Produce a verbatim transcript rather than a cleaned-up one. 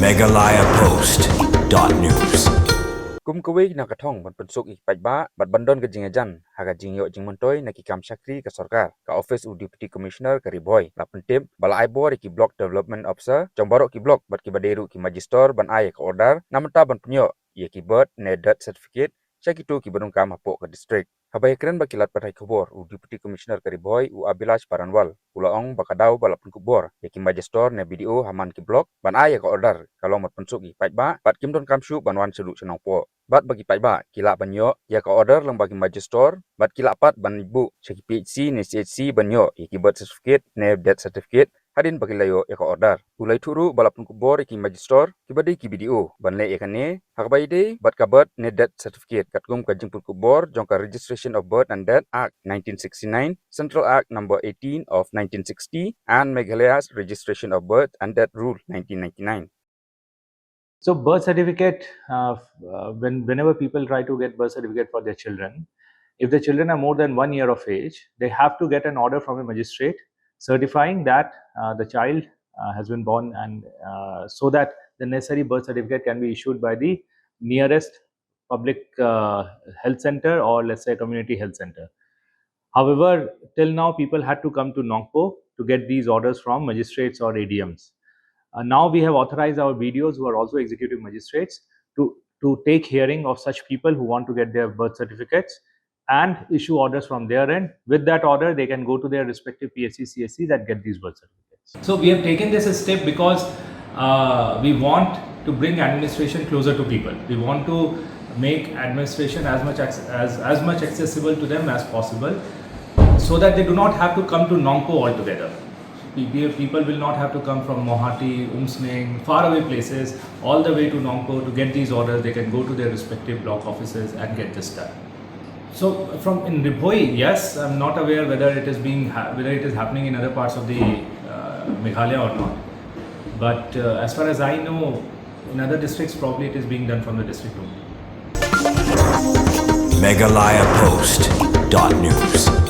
Meghalaya Post dot news. Kum kawei na ka thong ban pynsuk ïa ki paidbah bad ban don ka jingïajan ha ka jingïoh jingmyntoi na ki kam shakri ka sorkar, ka ophis u Deputy Commissioner ka Ri Bhoi la pyntip ba la ai bor ïa ki Block Development Officer jong baroh ki block bad kiba dei ruh ki magistrate ban ai ïa ka order na mynta ban pynïoh ïa ki birth ne death certificate sha kito kiba donkam hapoh ka district. Haba ïakren bad ki lad pathai khubor, u Deputy Commissioner ka Ri Bhoi u Abhilash Baranwal u la ong ba ka daw ba la pynkup bor ïa ki magistrate ne B D O ha man ki block ban ai ïa ka order ka long ban pynsuk ïa ki paidbah bad kim donkam shuh ban wan shaduh sha Nongpoh. Bad ba ki paidbah ki lah ban ïoh ïa ka order lyngba ki magistrate bad ki lah pat ban buh sha ki P H C ne C H C ban ïoh ïa ki birth certificate ne death certificate hadien ba ki la ïoh ïa ka order. U la ïathuh ruh ba la pynkup bor ïa ki magistrate kiba dei ki B D O ban leh ïa kane ha kaba ïadei bad ka birth ne death certificate katkum ka jingpynkup bor jong ka Registration of Birth and Death Act nineteen sixty-nine, Central Act number eighteen of nineteen sixty and Meghalaya's Registration of Birth and Death Rule nineteen ninety-nine. So birth certificate, uh, uh, when whenever people try to get birth certificate for their children, if the children are more than one year of age, they have to get an order from a magistrate certifying that uh, the child uh, has been born, and uh, so that the necessary birth certificate can be issued by the nearest public uh, health center or, let's say, community health center. However, till now, people had to come to Nongpoh to get these orders from magistrates or A D Ms. Uh, now we have authorized our B D Os, who are also executive magistrates, to, to take hearing of such people who want to get their birth certificates and issue orders from their end. With that order, they can go to their respective P H C, C H Cs and get these birth certificates. So we have taken this step because uh, we want to bring administration closer to people. We want to make administration as much ac- as, as much accessible to them as possible, so that they do not have to come to Nongpoh altogether. People, people will not have to come from Mawhati, Umsning, faraway places, all the way to Nongpoh to get these orders. They can go to their respective block offices and get this done. So from in Ri Bhoi, yes, I'm not aware whether it is being ha- whether it is happening in other parts of the uh, Meghalaya or not. But uh, as far as I know, in other districts, probably it is being done from the district only. Meghalaya Post dot news.